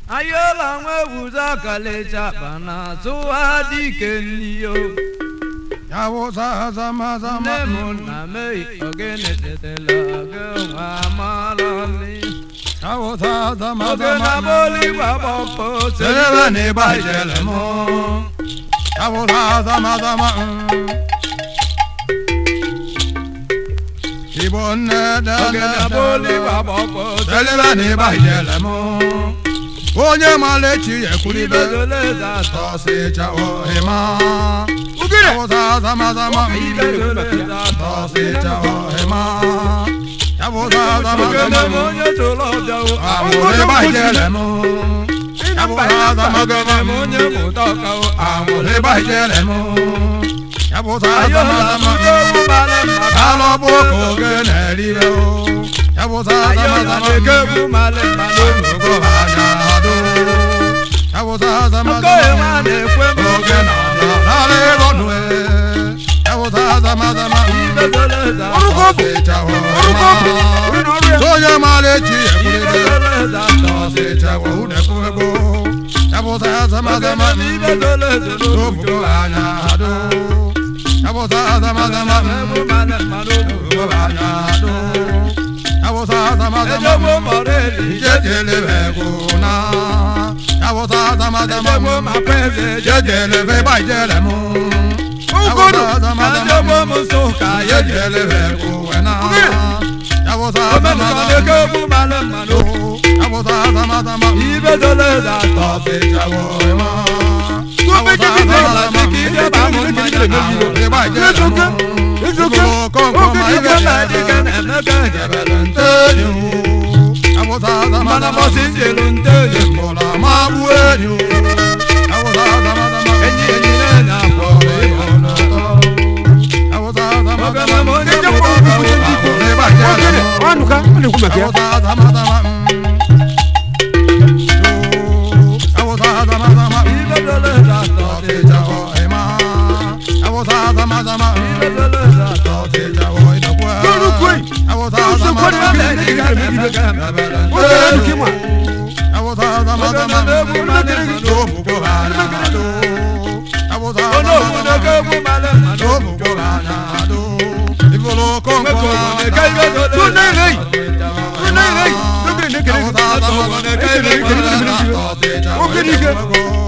Ayọ̀lá nwa ewuzo kalecha bana tụwa dike nniyo. Yawụsa zama zama. Nne m na mei ogene tetela gị nwa mara mi. Yawụsa zama Oge na zama. boli gbabọkọ Selebe na ịgba ijele mụ. Yawụsa zama zama. Igbo nne Oge na boli gbabọkọ Selebe na ịgba ijele mụ. Onye mara echi ya ekwulibe. Ibezole atọ. Tọsịcha ọhịma. Ugire. Yawụsa zama zama. Ibezole atọ. Tọsịcha ọhịma. Yawụsa zama Oge na zama. onye tụrụ ọbịa o. Àwòrán bá ìjẹlẹ̀ mú. Yàbùsà Oge na zama onye mụta ọka o. Àwòrán bá ìjẹlẹ̀ mú. Yàbùsà Ayọ̀lá zama ewu mara mma. Alọ́bù kò gé nẹ̀rí rẹ̀ o. Yàbùsà zama Ayọ̀lá zama ewu mara mma n'oge. Ògùnkò bá yà dó. Yàbùsà zama Nke zama nwa na-ekwe m. Ògè nàlá lálẹ́ lọ́nu ẹ̀. Yàbùsà zama zama Ibezole atọ. Orúkọ bò. Ọ̀sẹ̀ Orúkọ bò. Orí na ọrụ ya. Sóyè máa lè jí ẹ̀kúlẹ̀. Ibezole atọ. Yàbùsà zama Ogene. Ọ nụka. Ọ na-ekwu maka ya.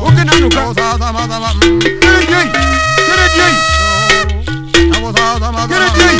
Ogene anụka. Kere die. Kere die. Kere die.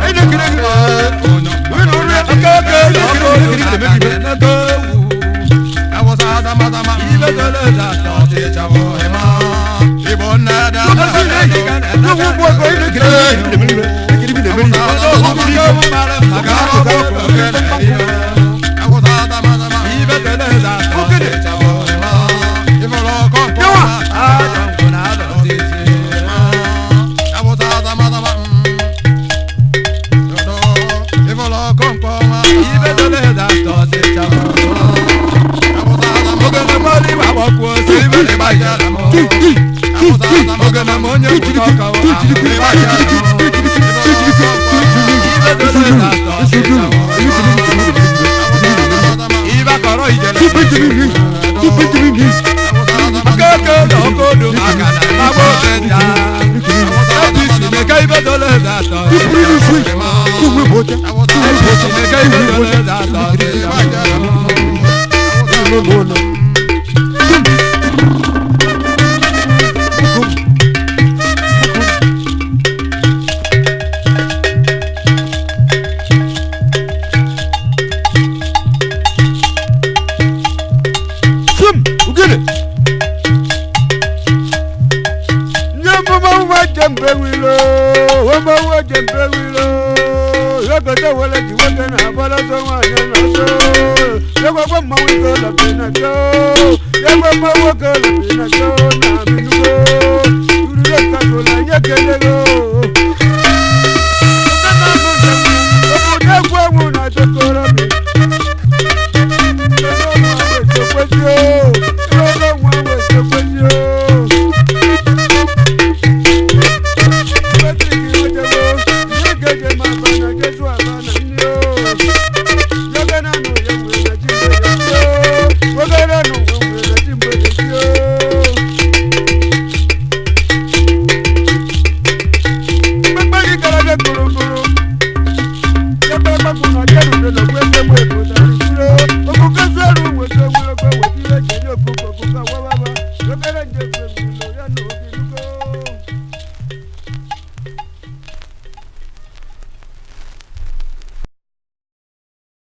Anyị na-ekele gị. Ojembewilo, omo ojembewilo, yogote wele ji nwoke na-agbara ọsọ nwaanyị n'ọsọ. Yegwegwe mmanwụ ike ụlọbi na cho, yegwe mmanwụ nwoke ụlọbi na cho na binugo. Urure katụla nye kelego.